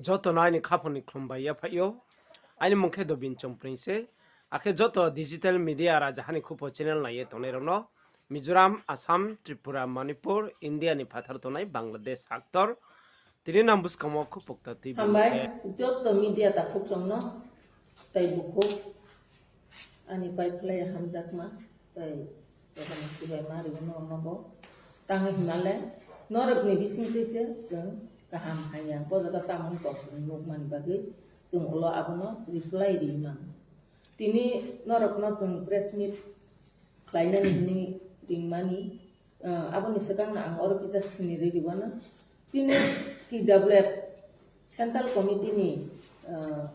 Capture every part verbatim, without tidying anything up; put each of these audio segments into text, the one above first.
Joto no aini khaphang ni khlum bai yaphaih ou. Aini mung khe Dobin Chongpring se. Akhe joto digital media raja hani khupo channel nai ye tongnai rao no Mizoram, Assam, Tripura, Manipur, India ni phathar tongnai Bangladesh haktor. Tini nang buskang wo khupo kta tui Hambai, joto media takhuk chong no, tai bukhuk, ani pai phlai hamjakma, tai joto no sibai ma ri no no bo. Tang hima le, norok ni bising tui se chwng kaham hanya, bo jaga tamo tong chwng nukmani bagwi, chwng ulo abono reply ri man. Tini norok no chwng press meet khlainani hwnwi ringmani, ah, aboni swkang no ang oro kisa sini rwi rwano. Chini T W F Central Committee ni, ah,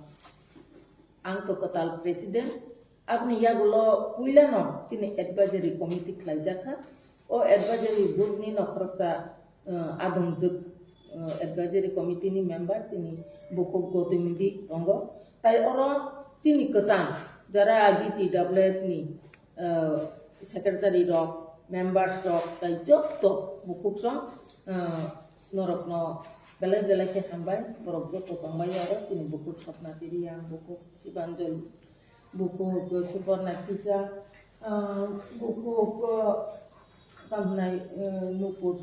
ang to kwtal president, aboni yagulo puila no chini advisory committee khlaijakha. O advisory board ni no khoroksa, ah, adongjwk, ah, advisory committee ni member chini bukhuk Gautam Modi tongo. Tai oro chini kwcham jara agi T W F ni, ah, secretary rok, members rok, tai joto bukhuk song, ah, norok no belai belai khe hambai, borok joto tongbai oro chini bukhuk Swapna Reang, bukhuk Sibanjali, bukhuk Subarna Kisa, ah, bukhuk, ah, tamnai, ah, Nupur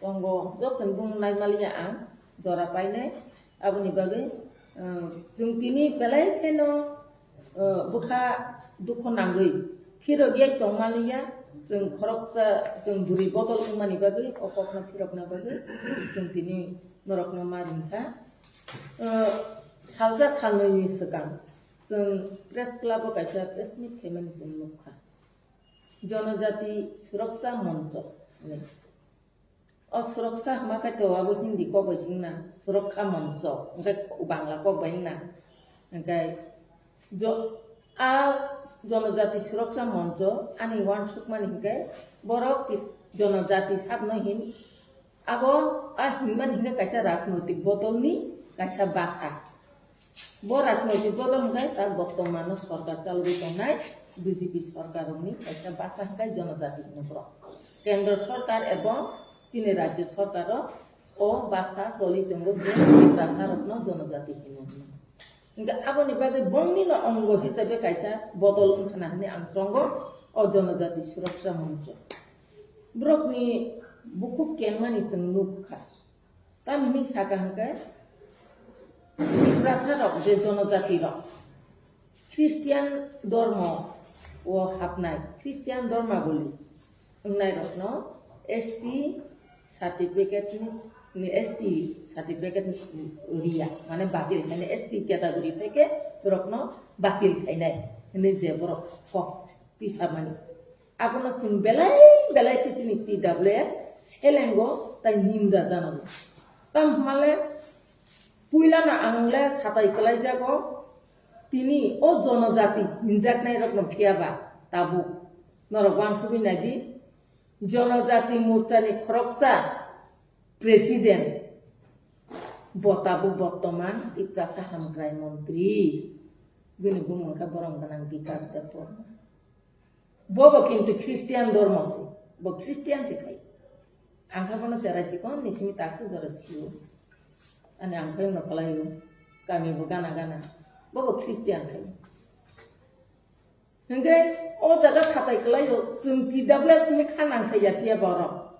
tongo, joto ni bung naimaliya ang jora painai. Aboni bagwi, ah, chwng tini belai kheno, ah, bwkha dukho nangwi phirok ye tongmaliya, chwng khoroksa, chwng bwrwi bodol wngmani bagwi, o kokno phirokna bagwi chwng tini norokno ma ringkha. Ah, salsa salnwi ni swkang chwng press club o kaisa press meet khaimani chwng nukha. Jonojati Suraksa Moncho hinwi. O suraksa hwnma khe to abo Hindi kok bai singna, surakha moncho, hwnkhe Bangla kok bai wngna. Hwnkhe jo-, a Jonojati Suraksa Moncho ani uansukmani hwnkhe borok ti-, jonojati sabno hin, abo a hinmani hwnkhe kaisa rajnoitik bodolni kaisa basa. Bo rajnoitik bodol hwnkhe ta bortomano sorkar chalogwi tongnai B J P sorkar rokni kaisa basa hwnkhe jonojati hino borok. Kendro sorkar ebong chini rajyo sorkar o, o basa choli tongo je Tiprasa rokno jonojati hino hwnwi. Hwnkhe aboni bagwi bongni no ongo hisabe kaisa bodol wngkhana hwnwi ang chongo o Jonojati Suraksa Moncho. Borokni bukhuk kengmani chwng nukha. Tamni hwnwi saka hwnkhe, Tiprasa rok je jonojati rok, Christian dormo o hapnai, Christian dormaboli wngnai rokno S T certificate ni, ni S T certificate ni riya, mane batil khainai, S T category theke borokno batil khainai hwnwi je borok kok tisamani. Abono chwng belai belai khe chini T W F selengo tai ninda janani. Tamo hwnmale puilano ang le satai kwlaijago, tini o jonojati hinjaknai rokno phiyaba tabuk norok uansugwi naidi, Jonojati Morchani khoroksa president, bo tabuk bortoman Tiprasa hamkrai montri, bini bumung khe borom gwnang Bikas Debbarma. Bo bo kintu Christian dormo se, bo Christian se khai. Ang khe bono cherai chikon ni simi taksi jora sio. Ani ang khe no kalai o, kami bo gana gana. Bo bo Christian khai. Hingke o jaga satai kalai o, chwng T W F simi kha nang thai ya phiya borok.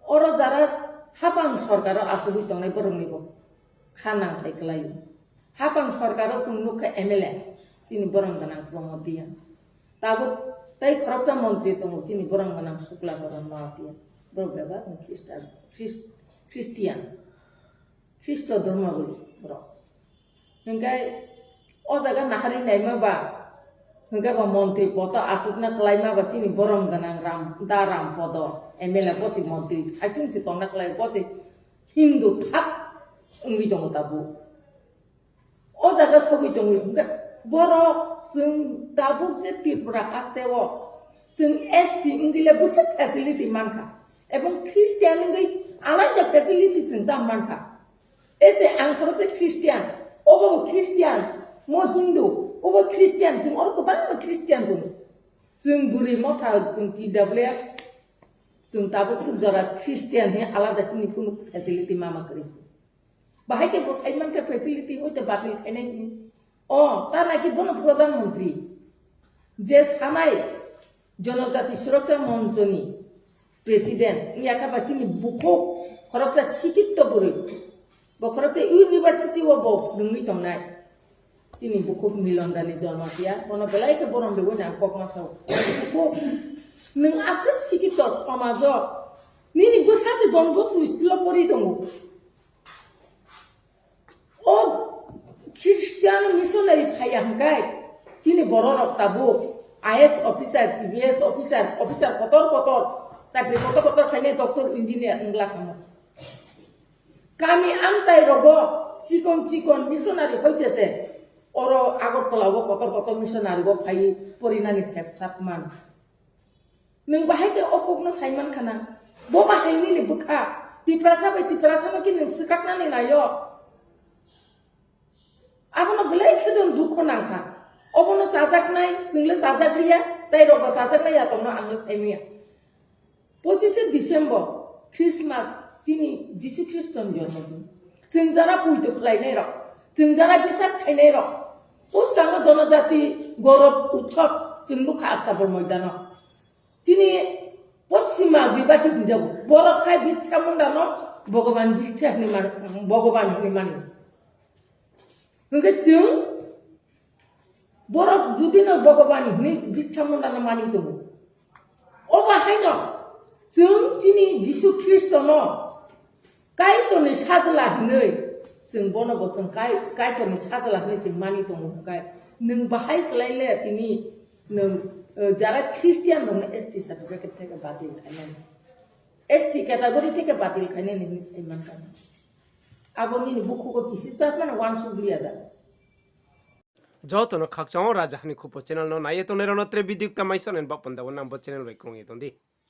Oro jara hapang sorkar o achugwi tongnai borokni bo kha nang thai kalai o. Hapang sorkar o chwng nukha M L A, chini borom gwnang Pramod Reang. Tabuk tei khoroksa montri tongo, chini borom gwnang Sukla Charan Noatia. Borok bebak ni Khristan, Khris-, Christian, Khristo dhormo boli borok. Hingke o jaga nahari naima ba, hingke bo montri poto achukna kwlaima ba chini borom gwnang Ram, da Ram Podo, M L A bosi montri saichung si tongna kwlai bosi Hindu thap wngwi tongo tabuk. O jaga sogwi tongwi hwnkhe borok chwng tabuk je Tripura haste o chwng S T wngwi le bwswk facility mankha, ebong Christian wngwi alaida facility chwng tam mankha. Ese ang khoro je Christian, obo bo Christian, mo Hindu, obo Christian, chwng oro kwbangma Christian tongo. Chwng bwrwi motha, chwng T W F, chwng tabuk swk jora Christian he alada chini kunu facility mama kwrwi. Bahai khe bo saiman khe facility hoite batil khainai ni. O, ta nai khe bono Pradhan Mantri je sanai Jonojati Suraksha Moncho ni president wngya kha ba chini bukhuk khoroksa sikitto bwrwi. Bo khoroksa university o bo phwrwngwi tongnai. Chini bukhuk Milon Rani Jormatia, bono belai khe borom de wngna ang kokma sao. Bukhuk, nwng aswk sikitto somajo, nini bwsa se Don Bosco school o pori tongo. O Christian missionary phaiya hwnkhe, chini bororok tabuk I A S officer, T B S officer, officer kotor kotor, chakri kotor kotor khainai, doctor, engineer wngla khamo. Kami amchai rogo chikon chikon missionary hoite se oro Agartala o kotor kotor missionary o phai porinani sep sak man. Nwng bahai khe o kok no saiman khana. Bo bahai nini bwkha. Tiprasa bai Tiprasa no khe nwng swkaknani nai o. Abono belai khe dukho nangkha. Obono chajaknai, chwng le chajak liya, tei rokba chajaknai ya tongno ang le saimanya. Pochishe December, Christmas, chini Jisu Khristo ni jormo din. Chwng jara puito khlainai rok, chwng jara bisas khainai rok, bwskango Jonojati Gorob Utsob chwng nukha Astabol moidano. Chini Poschima Adibasi hinjago. Borok khai Birsa Munda no Bhogoban Birsa hinwi man, Bhogoban hinwi mani. Hwnkhe chwng borok judino Bhogoban hinwi Birsa Munda no mani tongo. Obo haino chwng chini Jisu Khristo no Kaitorni sajla hinwi, chwng bono bo chwng Kai-, Kaitorni sajla hinwi chwng mani tongo hwnkhe, nwng bahai kwlai le tini nwng, eh, jara Christian rokno S T certificate theke batil khainani, S T category theke batil khainani hinwi sai mankha. Abo nini bukhugo kisi ta mano uansuk liya da. Jotono khakchang o Raja Hani Khupo channel no naiye tongnai rokno tre video kta mai sonai ni baoh panda o nang bo channel bai krung ye tong di.